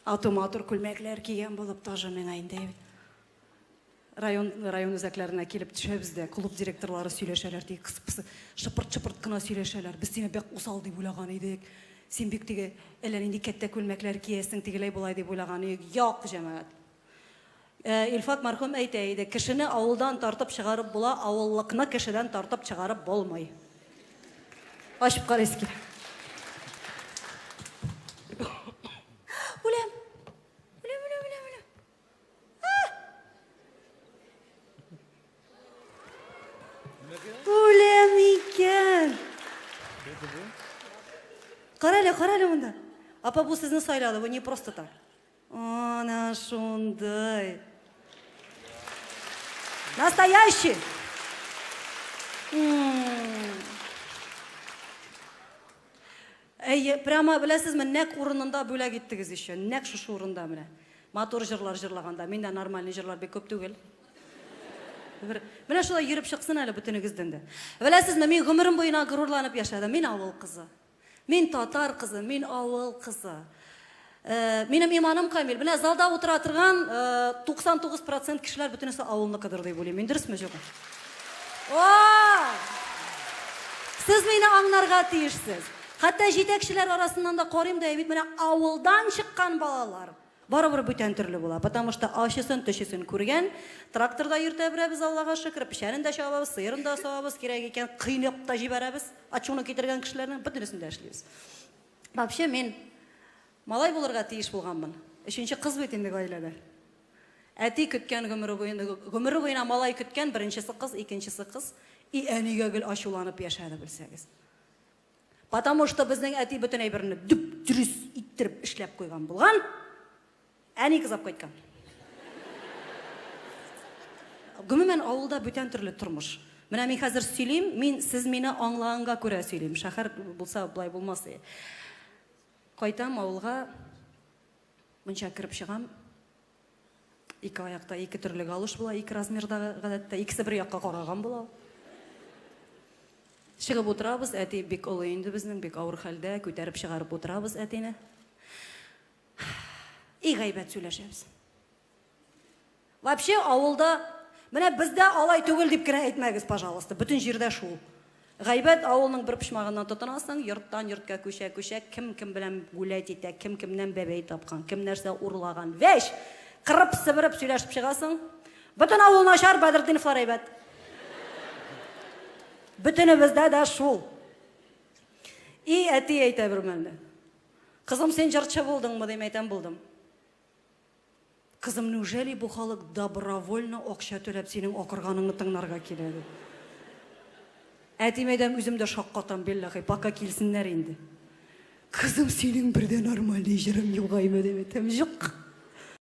Ату матур күлмәкләр кигән булып тоже миңа инде район район үзәкләренә килеп төшәбез дә, клуб директорлары сөйләшәләр, теге кыс-пысы шыпырт-шыпырт кына сөйләшәләр. Без сине бик усал дип уйлаган идек. Син бик теге әллә нинди кәттә күлмәкләр киясең, тегеләй болай дип уйлаган идек. Юк, җәмәгать. Э, Илфак мәрхүм әйтә иде, кешене авылдан тартып чыгарып була, авыллыкны кешедән тартып чыгарып булмый. Ачып карыйсы килә. Үләм. Үләм, үләм, үләм, үләм. Үләм икән. Кара әле, кара әле монда. Апа, бу сезне сайлады, бу не просто так. Ана шундый. Настоящий. Әйе, прямо беләсезме, нәкъ урынында бүләк иттегез еще. Нәкъ шушы урында менә. Матур җырлар җырлаганда. Миндә нормальный җырлар бик күп түгел. Бер, менә шулай йөреп чыксын әле бөтенегездән дә. Беләсезме, мин гомерем буена горурланып яшәдем. Мин авыл кызы. Мин татар кызы, мин авыл кызы. Э, минем иманым камил. Менә залда утыра торган 99 э, процент кешеләр бөтенесе авылныкыдыр дип уйлыйм. Мин дөресме, юкмы? О! Сез мине аңларга тиешсез. Хәтта җитәкчеләр арасыннан да карыйм да бит менә авылдан чыккан балалар барыбер бүтән төрле була. Потому что ачысын, төчесен күргән, тракторда йөртә беләбез, Аллага шөкер, печәнен дә чабабыз, сыерын да савабыз, кирәк икән, кыйнап та җибәрәбез. Ачуны китергән кешеләрнең бөтенесен дә эшлибез. Вообще мин малай булырга тиеш булганмын. Өченче кыз бит инде гаиләдә. Әти көткән гомере буена, гомере буена малай көткән, беренчесе кыз, икенчесе кыз. И әнигә гел ачуланып яшәде, белсәгез. Потому что безнең әти бөтен әйберне дөп-дөрес иттереп эшләп куйган булган. Әни кызап кайткан. Гомумән, авылда бүтән төрле тормыш. Менә мин хәзер сөйлим, мин сез мине аңлаганга күрә сөйлим. Шәһәр булса, болай булмас иде. Кайтам авылга, мунча кереп чыгам. Ике аякта ике төрле галош була, ике размердагы гадәттә, икесе бер якка караган була. Чыгып утырабыз, әти бик олы инде безнең, бик авыр хәлдә, күтәреп чыгарып утырабыз әтине. И гайбәт сөйләшәбез. Вообще авылда менә бездә алай түгел дип кенә әйтмәгез, пожалуйста. Бөтен җирдә шул. Гайбәт авылның бер почмагыннан тотынасың, йорттан йортка күчә-күчә, кем кем белән гулять итә, кем кемнән бәбәй тапкан, кем нәрсә урлаган. Вәш! Кырып-сыбырып сөйләшеп чыгасың. Бөтен авыл начар, Бәдретдиновлар әйбәт. Бөтенебездә дә шул. И әти әйтә бер мәлне. Кызым, син җырчы булдыңмы, дим, әйтәм, булдым. Кызым, неужели бу халык добровольно акча түләп синең акырганыңны тыңларга килә, ди. Әтием әйтәм, үзем дә шаккатам, билләхи, пока килсеннәр инде. Кызым, синең бер дә нормальный җырың юк, әйме, дип әйтәм, юк.